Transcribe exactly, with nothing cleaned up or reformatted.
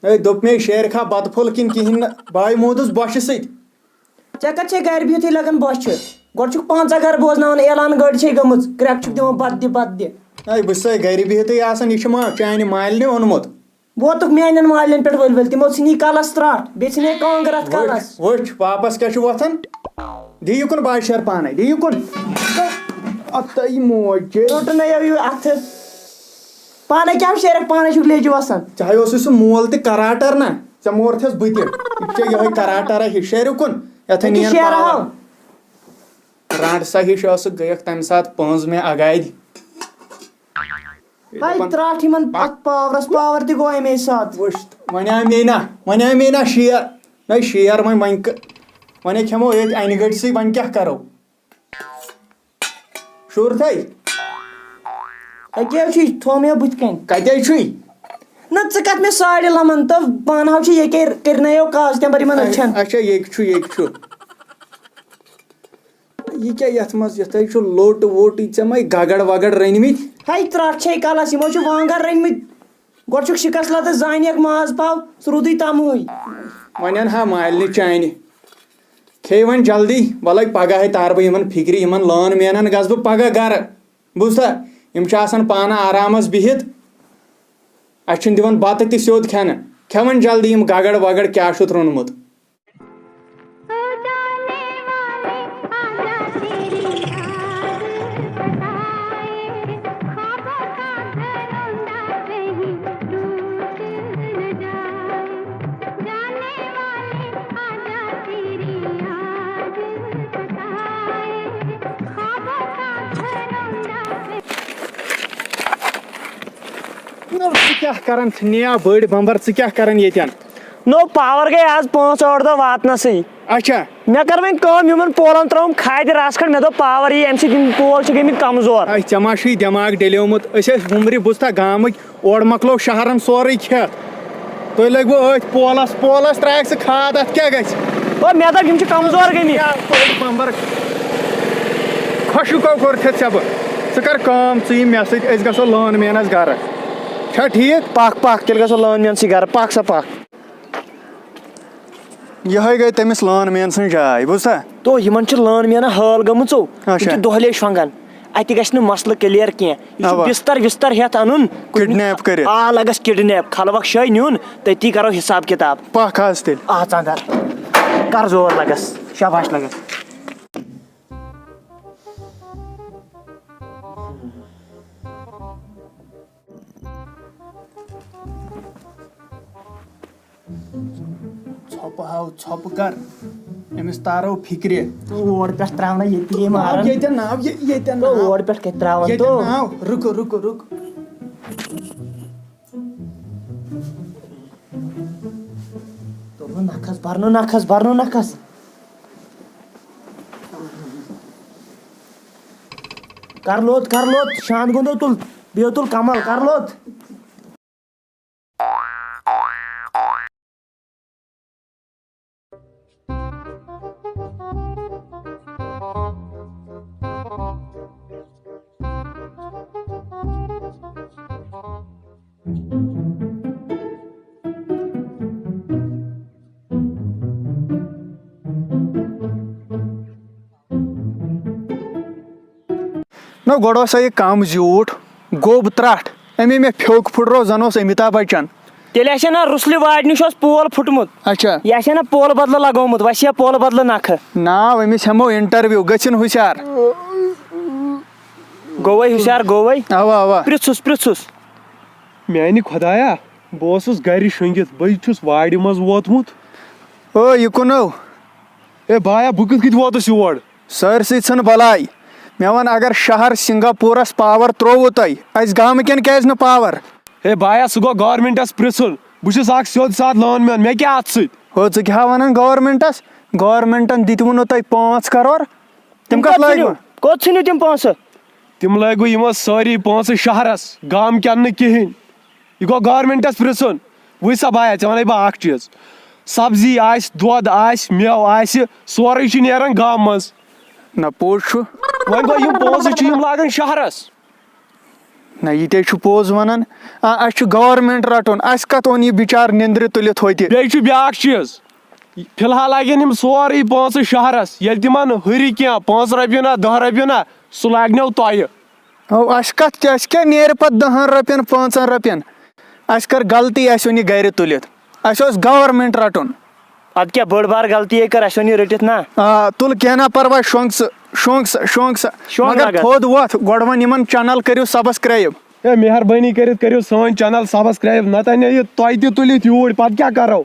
ہے، دوٚپ مےٚ، شیرِ کھا بَتہٕ پھوٚل کِنہٕ کِہیٖنۍ نہٕ؟ بہٕ آیہِ موٗدُس بۄچھِ سۭتۍ۔ ژےٚ کَتہِ چھے گَرِ بِہِتھٕے لَگان بۄچھِ؟ گۄڈٕ چھُکھ پانٛژاہ گَرٕ بوزناوان، اعلان گٲڑۍ چھے گٔمٕژ، کرٛٮ۪کھ چھُکھ دِوان، بَتہٕ دِ، بَتہٕ دِ۔ ہے، بہٕ چھُسے گَرِ بِہِتھٕے آسان، یہِ چھُ ما چانہِ مالنہِ اوٚنمُت؟ ووتُکھ میٛانٮ۪ن مالٮ۪ن پٮ۪ٹھ ؤلۍ ؤلۍ، تِمو ژھٕنی کَلَس ترٛٹھ، بیٚیہِ ژھٕنی کانٛگٕر اَتھ کَلَس۔ وٕچھ، وٕچھ، واپَس کیٛاہ چھُ وۄتھان؟ دِ یہِ کُن بادشاہ پانَے، دِ یہِ کُن۔ اَتھ تہٕ یہِ موج چھے۔ ژوٚٹُن ہے یہِ اَتھٕ۔ پانے کیٛاہ شیرکھ، پانے چھُکھ لیجہِ وسان۔ چاہے اوسُے سُہ مول تہِ کراٹر نا، ژےٚ مورتھس بہٕ تہِ۔ یہِ چھےٚ یِہوٚے کراٹرا ہِش۔ شیرِ کُن، یتھے أکِس نیر شیرٕ پاور۔ ہاو۔ رانٛٹہٕ سا ہِش ٲسٕکھ، گٔیَکھ تمہِ ساتہٕ پٲنٛز مےٚ اگادِ۔ ہاے، ترٛٹھ یِمن اتھ پاورس، پاور تہِ گوٚو امے ساتہٕ۔ وٕچھ، وۄنۍ آے مے نا، وۄنۍ آے مے نا شیر۔ نہ شیر، وۄنۍ، وۄنۍ ک-، وۄنۍ ہے کھٮ۪مو أتھۍ انہِ گٔٹۍ سٕے، وۄنۍ کیٛاہ کرو؟ شوٗرتھٕے؟ أکے چھُے، تھوٚو مےٚ بٕتھِ کنہِ۔ کتے چھُے؟ نہ، ژٕ کتھ مےٚ ساڑِ لمن تہٕ پانہٕ ہاو چھُ ییٚکے کٔرنَیو کاغذ تمبر یِمن أچھن۔ اچھا، ییٚکہِ چھُ، ییٚکہِ چھُ۔ یہِ کیٛاہ یتھ منٛز؟ یتھ ہے چھُ لوٚٹ ووٚٹ، یہِ ژےٚ مَے گگڑ وگڑ رٔنۍ مٕتۍ؟ ہے، ترٛٹھ چھے کلس، یِمو چھِ وانگر رٔنۍ مٕتۍ۔ گۄڈٕ چھُکھ شِکس لتس زانیکھ ماز پاو، ژٕ روٗدُے تمہٕے۔ وۄنۍ اَن ہا مالنہِ چانہِ۔ کھے وۄنۍ جلدی، وۄلہٕ پگاہ ہے تارٕ بہٕ یِمن فِکرِ، یِمن لٲن مینن گژھٕ بہٕ پگاہ گرٕ۔ بوٗزتھا؟ یِم چھِ آسان پانہٕ آرامس بِہِتھ، اَسہِ چھِنہٕ دِوان بتہٕ تہِ سیوٚد کھٮ۪نہٕ۔ کھٮ۪وان جلدی یِم گگڑ وگڑ کیٛاہ چھُتھ روٚنمُت۔ نہ، ژٕ کیٛاہ کران ژھٕنیا بٔڑۍ بمبر، ژٕ کیٛاہ کران ییٚتٮ۪ن؟ نو، پاور گٔے آز پانٛژھ ٲٹھ دۄہ واتنَسٕے۔ اچھا۔ مےٚ کٔر وۄنۍ کٲم، یِمن پولن ترٲوٕم کھادِ رژھ کھنٛڈ، مےٚ دوٚپ پاور یی، اَمہِ سۭتۍ یِم پول چھِ گٔمٕتۍ کمزور۔ اے، ژےٚ ما چھُے دٮ۪ماغ ڈیلیومُت؟ أسۍ ٲسۍ وُمرِ بوٗزتھا گامٕکۍ، اورٕ مۄکلوو شہرن سورُے کھٮ۪تھ۔ تُہۍ لٔگوٕ أتھۍ پولس، پولس ترٛایکھ ژٕ کھاد، اتھ کیٛاہ گژھِ؟ او، مےٚ دوٚپ یِم چھِ کمزور گٔمٕتۍ۔ یا بٔڑۍ بمبر، خۄشکو کوٚرتھَتھ ژےٚ بہٕ۔ ژٕ کر کٲم، ژٕ یہِ مےٚ سۭتۍ، أسۍ گژھو لٲن مینس گرٕ۔ چھا ٹھیٖک؟ پکھ، پکھ، تیٚلہِ گژھو لٲن مینسٕے گرٕ، پکھ سا پکھ۔ یِہوٚے گٔے تٔمِس لٲن مین سٕنٛز جاے، بوٗزتھا؟ تو یِمن چھِ لٲن مینہ حٲل گٔمٕژ، اچھا۔ یہِ چھِ دۄہلے شۄنٛگان۔ اتہِ گژھِ نہٕ مسلہٕ کلیر کینٛہہ۔ یہِ چھُ اوا۔ بستر وستر ہٮ۪تھ انُن۔ کڈنیپ کٔرِتھ۔ آ، لگس کڈنیپ، خلوق شٲے نیُن، تٔتی کرو حساب کتاب۔ پکھ حظ تیٚلہِ۔ آ، ژٕ اندر۔ کر زور لگس، شاباش لگس۔ ژھۄپہٕ ہاو، ژھۄپہٕ کر، أمِس تارو فِکرِ۔ اور پٮ۪ٹھ تراونہ ییٚتی گٔے ناو ماران۔ ییٚتٮ۪ن، ناو یہِ-، ییٚتٮ۪ن تو ناو۔ اور پٮ۪ٹھ کتہِ تراوان ییٚتٮ۪ن تو؟ ناو، رُکو، رُکو، رُکو۔ توٚرنہٕ نکھس، برنہٕ نکھس، برنہٕ نکھس۔ کر لوٚت، کر لوٚت، شاند گوٚنٛدو تُل، بیٚیہِ تُل کمل، کر لوٚت۔ نہ، گۄڈٕ اوس یہِ کم زیوٗٹھ، گوٚب ترٛٹھ۔ أمۍ مےٚ پھیوٚک پھُٹرو، زن اوس امیتابھ بچن۔ تیٚلہِ آسہِ ہا نا رُسلہِ وارِ نِش اوس پول پھُٹمُت۔ اچھا۔ یہِ آسہِ ہا نا پولہٕ بدلہٕ لگومُت، وسہِ ہا پولہٕ بدلہٕ نکھٕ۔ ناو أمِس ہٮ۪مو interview، گٔژھِن ہُشار۔ گوٚوے ہُشار، گوٚوے۔ اوا، اوا۔ پرٛژھُس، پرٛژھُس۔ میانہِ خۄدایا، بہٕ اوسُس گرِ شۄنگِتھ، بہٕ چھُس وارِ منٛز ووتمُت۔ او، یہِ کُنو؟ اے بایا، بہٕ کِتھ کٔنۍ ووتُس یور؟ سٲرسٕے ژھٕن بلاے۔ مےٚ وَن، اگر شہر سنگاپورس پاور ترووُ تۄہہِ، اَسہِ گامہٕ کٮ۪ن کیازِ نہٕ پاور؟ ہے بایا، سُہ گوٚو گورنمنٹس پرژھُن۔ بہٕ چھُس اکھ سیوٚد سادٕ لٲن مین، مےٚ کیٛاہ اتھ سۭتۍ؟ ہو، ژٕ کیٛاہ وَنان گورنمنٹس؟ گورنمنٹن دِتوُ نہٕ تۄہہِ پانٛژھ کرور؟ تِم کتھ کوٚت لٲگۍ ژھٕنِو؟ وۄنۍ؟ کوٚت ژھٕنِو تِم پونٛسہٕ؟ تِم لٲگۍ وۄنۍ یِمو سٲری پونٛسہٕ شہرس، گامہٕ کٮ۪ن نہٕ کِہینۍ۔ یہِ گوٚو گورنمنٹس پرژھُن۔ وٕچھ سا بایا، ژےٚ وَنے بہٕ اکھ چیٖز، سبزی آسہِ، دۄد آسہِ، مٮ۪وٕ آسہِ، سورُے چھُ نیران گامہٕ منٛز۔ نہ، پوٚز چھُ۔ وۄنۍ گوٚو، یِم پونٛسہٕ چھِ یِم لاگان شہرس۔ نہ، یہِ تے چھُ پوٚز وَنان۔ آ، اَسہِ چھُ گورمٮ۪نٛٹ رَٹُن، اَسہِ کَتھ اوٚن یہِ بِچار نیٚنٛدرِ تُلِتھ ہوٚتہِ؟ بیٚیہِ چھُ بیٛاکھ چیٖز، فی الحال لَگن یِم سورُے پونٛسہٕ شہرَس، ییٚلہِ تِمَن ہُرِ کینٛہہ، پانٛژھ رۄپیہِ نہ، دَہ رۄپیہِ نہ، سُہ لاگنو تۄہہِ۔ او، اَسہِ کَتھ، اَسہِ کیٛاہ نیرِ پَتہٕ دَہَن رۄپیَن، پانٛژَن رۄپیَن؟ اَسہِ کٔر غلطی، اَسہِ اوٚن یہِ گَرِ تُلِتھ۔ اَسہِ اوس گورمٮ۪نٛٹ رَٹُن۔ اَدٕ کیٛاہ بٔڑ بار غلطی ہے کٔر، اَسہِ اوٚن یہِ رٔٹِتھ نا۔ آ، تُل، کینٛہہ نا پرواے، شۄنٛگ ژٕ، شۄنٛگ سا، شۄنٛگ سا۔ شۄنٛگ مگر لگس۔ تھوٚد وۄتھ، گۄڈٕ وَن یِمَن، چینل کٔرِو سبسکرایب۔ ہے، مہربٲنی کٔرِتھ کٔرِو سٲنۍ چینل سبسکرایب، نَتہٕ اَنے یہِ تۄہہِ تہِ تُلِتھ یوٗرۍ، پَتہٕ کیٛاہ کَرو؟